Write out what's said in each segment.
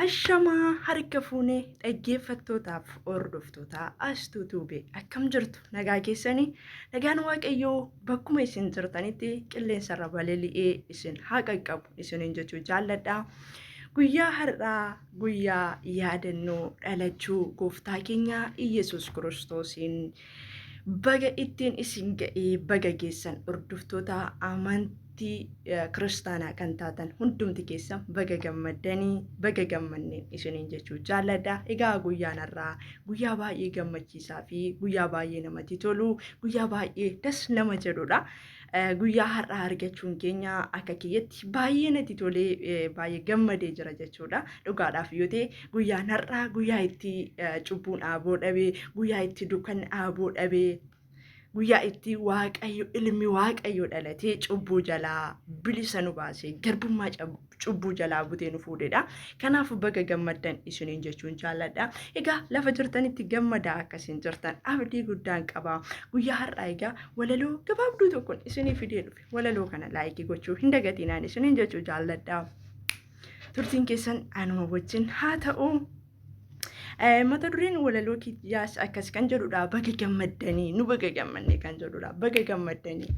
Ashamaa harka fuune dhaggeeffattootaaf hordoftoota Astuu Tuube, akkam jirtu? Nagaa keessanii? Nagaan Waaqayyoo bakkuma isin jirtanitti qilleensarra balali'ee isin haa qaqqabu isiniin jechuu jaalladha. Guyyaa har'aa guyyaa yaadannoo dhalachuu gooftaa keenya Iyyasuus Kiristoosiin baga ittiin isin ga'ee, baga geessan. Hordoftoota amantii kiristaanaa kan taatan hundumti keessan baga gammaddanii, baga gammanneen isiniin jechuu jaalladha. Egaa guyyaan har'aa guyyaa baay'ee gammachiisaa fi guyyaa baay'ee namatti tolu, guyyaa baay'ee das nama jedhudha. Guyyaa har'aa argachuun keenya akka kiyyatti baay'ee natti tolee, baay'ee gammadee jira jechuudha. Dhugaadhaaf yoo ta'e, guyyaan har'aa guyyaa itti cubbuun aaboo dhabee, guyyaa itti dukkanni aaboo dhabee, guyyaa itti Waaqayyo ilmi Waaqayyo dhalatee cubbuu jalaa bilisa nu baasee, garbummaa cubbuu jalaa butee nu fuudhedha. Kanaaf baga gammaddan isiniin jechuun jaalladha. Egaa lafa jirtanitti gammadaa akkasiin jirtan abdii guddaan qaba. Guyyaa har'aa egaa walaloo gabaabduu tokkoon isinii fidee dhufe. Walaloo kana like gochuu hin dagatinaan isiniin jechuu jaalladha. Turtiin keessan anuma wajjin haa ta'u. Mata dureen walaloo kiyyaas akkas kan jedhudha. Baga gammaddanii, nu baga gammanne kan jedhudha. Baga gammaddanii.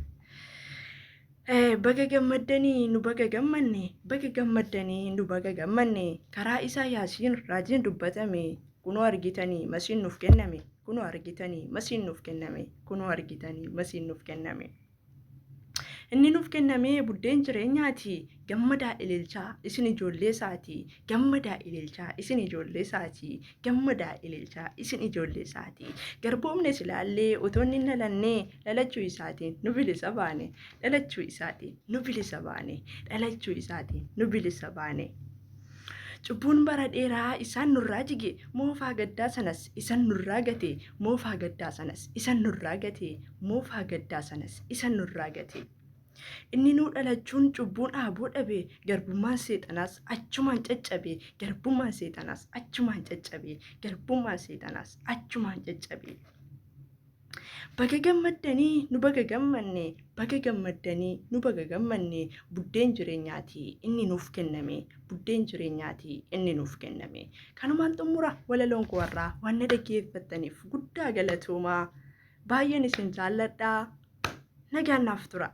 Baga gammaddanii, nu baga gammanne, baga gammaddanii, nu baga gammanne. Karaa isaa yaasiin raajiin dubbatame, kunoo argitanii masiin nuuf kenname, kunoo argitanii masiin nuuf kenname, kunoo argitanii masiin nuuf kenname. Inni nuuf kenname buddeen jireenyaati. Gammadaa ililchaa, isin ijoollee isaati. Gammadaa ililchaa, isin ijoollee isaati. Gammadaa ililchaa, isin ijoollee isaati. Garboomne silaallee otoo inni hin dhalanne, dhalachuu isaatiin nu bilisa baane. Dhalachuu isaatiin nu bilisa baane. Dhalachuu isaatiin nu bilisa baane. Cubbuun bara dheeraa isaan nurraa jige, moofaa gaddaa sanas isan nurraa gate, moofaa gaddaa sanas isan nurraa gate, moofaa gaddaa sanas isan nurraa gate. Inni nuu dhalachuun cubbuun aaboo dhabe, garbummaan seexanaas achumaan caccabe, garbummaan seexanaas achumaan caccabe, garbummaan seexanaas achumaan caccabe. Baga gammaddanii, nu baga gammanne, baga gammaddanii, nu baga gammanne. Buddeen jireenyaati inni nuuf kenname, buddeen jireenyaati inni nuuf kenname. Kanumaan xumura walaloon koo har'aa. Waan na dhaggeeffattaniif guddaa galatoomaa. Baay'een isin jaalladhaa. Nagaan naaf tura.